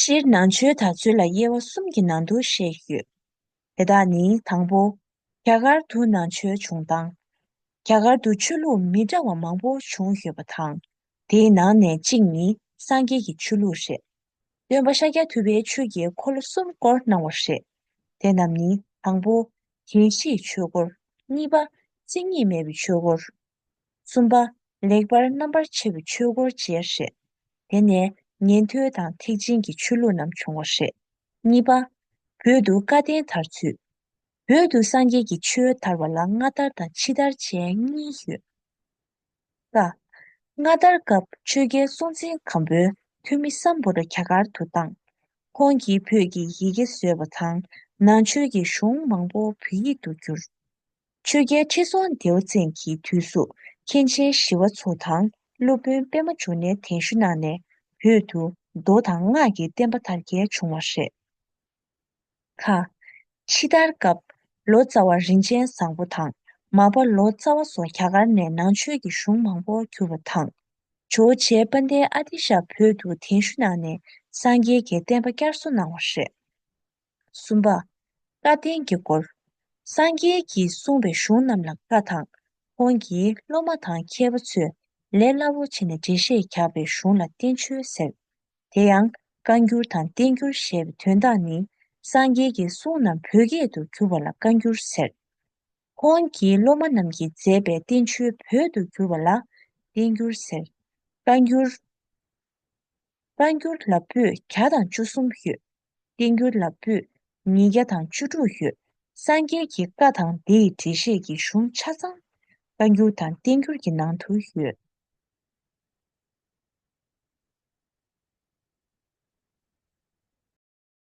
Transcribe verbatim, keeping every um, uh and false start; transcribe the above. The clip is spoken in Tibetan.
སྤྱིར་ནང་ཆོས་དར་ཚུལ་ལ་དབྱེ་བ་གསུམ་གྱི་ནང་དུ་བཤད་ཡོད། དེ་དག་ནི་དང་པོ། རྒྱ་གར་དུ་ནང་ཆོས་བྱུང་སྟངས། རྒྱ་གར་དུ་ཆོས་ལུགས་མི་འདྲ་བ་མང་པོ་བྱུང་ཡོད་པ་དང་། དེའི་ནང་ནས་གཅིག་ནི་སངས་རྒྱས་ཀྱི་ཆོས་ལུགས་རེད། སྟོན་པ་ཤཱཀྱ་ཐུབ་པའི་ཆོས་ཀྱི་འཁོར་ལོ་གསུམ་བསྐོར་གནང་བ་རེད། དེ་རྣམས་ནི་དང་པོ། བདེན་བཞིའི་ཆོས་འཁོར། གཉིས་པ། མཚན་ཉིད་མེད་པའི་ཆོས་འཁོར། གསུམ་པ། ལེགས་པར་རྣམ་པར་ཕྱེ་བའི་ཆོས་འཁོར་བཅས་རེད། དེ་ནས་ཉན་ཐོས་དང་ཐེག་ཆེན་གྱི་ཆོས་ལུགས་རྣམས་བྱུང་བ་རེད། གཉིས་པ། བོད་དུ་བཀའ་བསྟན་དར་ཚུལ། བོད་དུ་སངས་རྒྱས་ཀྱི་ཆོས་དར་བ་ལ་སྔ་དར་དང་ཕྱི་དར་བཅས་གཉིས་ཡོད། ཀ། སྔ་དར་སྐབས་ཆོས་རྒྱལ་སྲོང་བཙན་སྒམ་པོས་ཐོན་མི་སམ་བྷོ་ཊ་རྒྱ་གར་དུ་བཏང་། ཁོང་གིས་བོད་ཀྱི་ཡི་གེ་བཟོས་པ་དང་ནང་ཆོས་ཀྱི་གཞུང་མང་པོ་བོད་ཡིག་ཏུ་བསྒྱུར། ཆོས་རྒྱལ་ཁྲི་སྲོང་ལྡེའུ་བཙན་གྱི་དུས་སུ་མཁན་ཆེན་ཞི་བ་འཚོ་དང་སློབ་དཔོན་པདྨ་འབྱུང་གནས་གདན་ཞུ་གནང་ནས་བོད་དུ་མདོ་དང་སྔགས་ཀྱི་བསྟན་པ་དར་རྒྱས་བྱུང་བ་རེད། ཁ། ཕྱི་དར་སྐབས་ལོ་ཙཱ་བ་རིན་ཆེན་བཟང་པོ་དང་མར་པ་ལོ་ཙཱ་བ་སོགས་རྒྱ་གར་ནས་ནང་ཆོས་ཀྱི་གཞུང་མང་པོ་བསྒྱུར་བ་དང་། ཇོ་བོ་རྗེ་དཔལ་ལྡན་ཨ་ཏི་ཤ་བོད་དུ་གདན་ཞུ་གནང་ནས་སངས་རྒྱས་ཀྱི་བསྟན་པ་བསྐྱར་གསོ་གནང་བ་རེད། གསུམ་པ། བཀའ་བསྟན་གྱི་སྐོར། སངས་རྒྱས་ཀྱིས་གསུངས་པའི་གཞུང་རྣམས་ལ་བཀའ་དང་། ཁོང་གི་སློབ་མ་དང་མཁས་པ་ཚོས་ལས་སླ་བོ་བྱས་ནས་འགྲེལ་བཤད་རྒྱག་པའི་གཞུང་ལ་བསྟན་བཅོས་ཟེར། དེ་ཡང་བཀའ་འགྱུར་དང་བསྟན་འགྱུར་ཞེས་པའི་དོན་དག་ནི་སངས་རྒྱས་ཀྱི་གསུང་རྣམས་བོད་སྐད་དུ་བསྒྱུར་བ་ལ་བཀའ་འགྱུར་ཟེར། ཁོང་གི་སློབ་མ་རྣམས་ཀྱིས་མཛད་པའི་བསྟན་བཅོས་བོད་དུ་བསྒྱུར་བ་ལ་བསྟན་འགྱུར་ཟེར། བཀའ་འགྱུར། བཀའ་འགྱུར་ལ་པོད་བརྒྱ་དང་བཅུ་གསུམ་ཡོད། བསྟན་འགྱུར་ལ་པོད་ཉིས་བརྒྱ་དང་བཅུ་དྲུག་ཡོད། སངས་རྒྱས་ཀྱི་བཀའ་དང་དེའི་འགྲེལ་བཤད་ཀྱི་གཞུང་ཆ་ཚང་བཀའ་འགྱུར་དང་བསྟན་འགྱུར་གྱི་ནང་དུ་ཡོད།